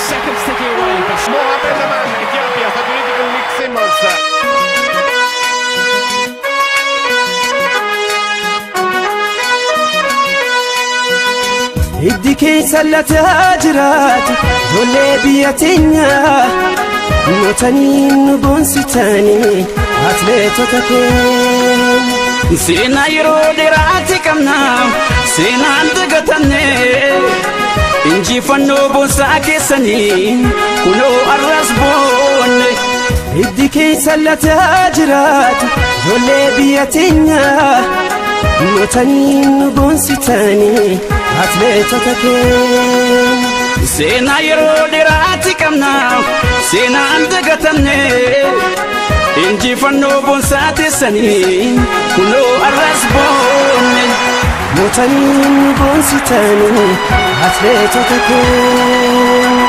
Seconds ticking away. But Mohamed Aman, Etiopia, Stati Uniti con Nick Symmonds. Hiddi keessa lataa jiraatu ijoollee biyya teenyaa, mootanii nu boonsitanii atleetota keenya. Seenaa yeroo dheeraati qabna, seenaan dagatamne. Injifannoo boonsaa keessanii kunoo arras boonne. Hiddi keessa lataa jiraatu ijoollee biyya teenyaa, mootanii nu boonsitanii atleetota keenya. Seenaa yeroo dheeraati qabna, seenaan dagatamne. Injifannoo boonsaa teessanii kunoo arras boonne. Mootanii nu boonsitanii atleetota keenya.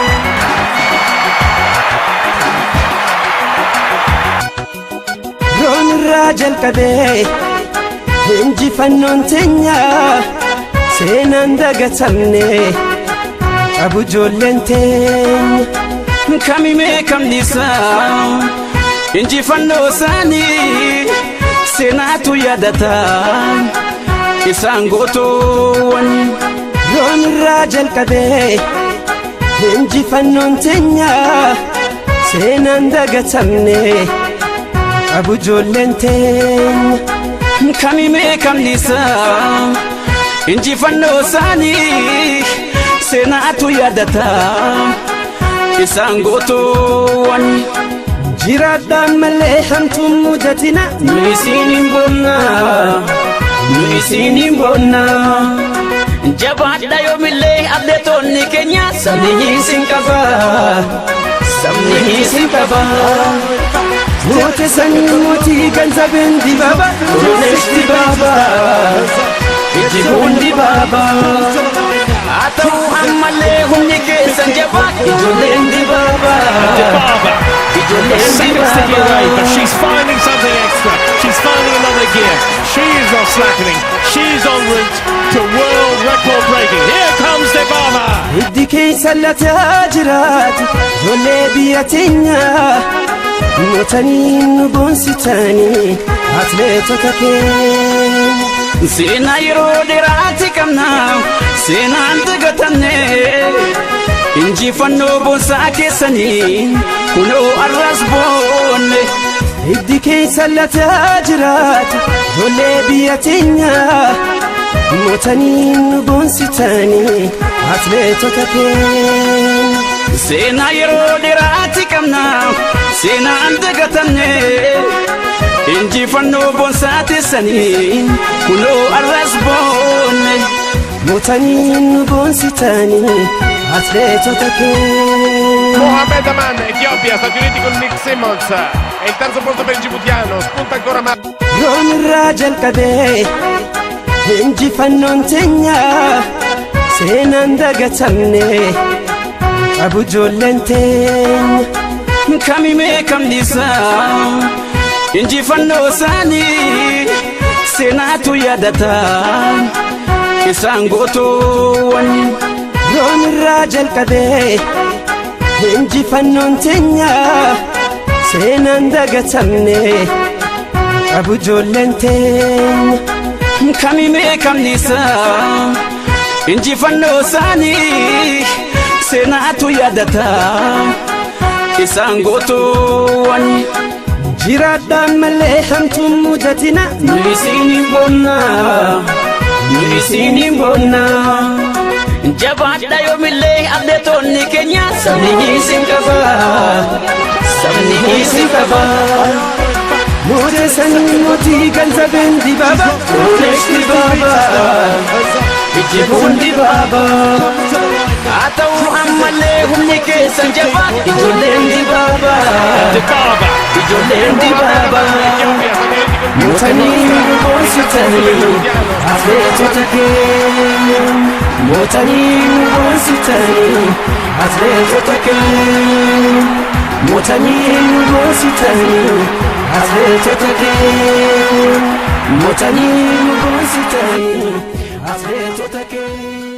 Roon irraa jalqabee injifannoon teenya seenaan dagatamne qabu ijoolleen teenya. Kamimee kamnisaa injifannoo isaanii seenaatu yaadata isaan gootoowwan. Roon irraa jalqabee injifannoon teenya seenaan dagatamne qabu ijoolleen teenya. Kamimee kamnisaa injifannoo isaanii seenaatu yaadata isaan gootoowwan. Jiraadhaan malee hamtuun mudatina, nu isiin boonna, nu isiin boonna. Jabaadha yoomillee atleetonni keenya, Sabni isin qaba, sabni isin qaba. Moote sanii mootii Ganzabeen Dibaaba, Xurunesh Dibaaba, Ijjiguun Dibaaba. Haa ta'u ammallee humni keessan jabaa, Ijoolleen Dibaaba, Dibaba. ijoolleen Seconds ticking away, Dibaaba. but she's finding something extra. She's finding another gear. She is not slackening. She's en route to world record breaking. Here comes Dibaba. Hiddi keessa lataa jiraatu ijoollee biyya teenyaa, mootanii nu boonsitanii atleetota keenya. Seenaa yeroo dheeraati qabna, seenaan dagatamne. Injifannoo boonsaa keessanii kunoo arras boonne. Hiddi keessa lataa jiraatu ijoollee biyya teenyaa, mootanii nu boonsitanii atleetota keenya. Seenaa yeroo dheeraati qabna, seenaan dagatamne. Injifannoo boonsaa teessanii kunoo arras boonne. Mootanii nu boonsitanii atleetota keenya. Mohamed Aman, Etiopia, Stati Uniti con Nick Symmonds. È il terzo posto per il gibutiano, spunta ancora ma Roon irraa jalqabee injifannoon teenya seenaan dagatamne qabu ijoolleen teenya. Kamimee kamnisaa injifannoo isaanii seenaatu yaadata isaan gootoowwan. Roon irraa jalqabee injifannoon teenya seenaan dagatamne qabu ijoolleen teenya. Kamimee kamnisaa injifannoo isaanii seenaatu yaadata isaan gootoowwan. Jiraadhaan malee hamtuun mudatina, nu isiin boonna, nu isiin boonna. Jabaadha yoomillee atleetonni keenya, Sabni isin qaba, sabni isin qaba. Moote sanii mootii Ganzabeen Dibaaba, Xurunesh Dibaaba, Ijjiguun Dibaaba. Haa ta'u ammallee humni keessan jabaa, Ijoolleen Dibaaba, Dibaba. ijoolleen Dibaaba. Etiopia, Stati Uniti con Mootanii nu boonsitanii atleetota keenya. Mootanii nu boonsitanii atleetota keenya. Mootanii nu boonsitanii atleetota keenya. Mootanii nu boonsitanii atleetota keenya.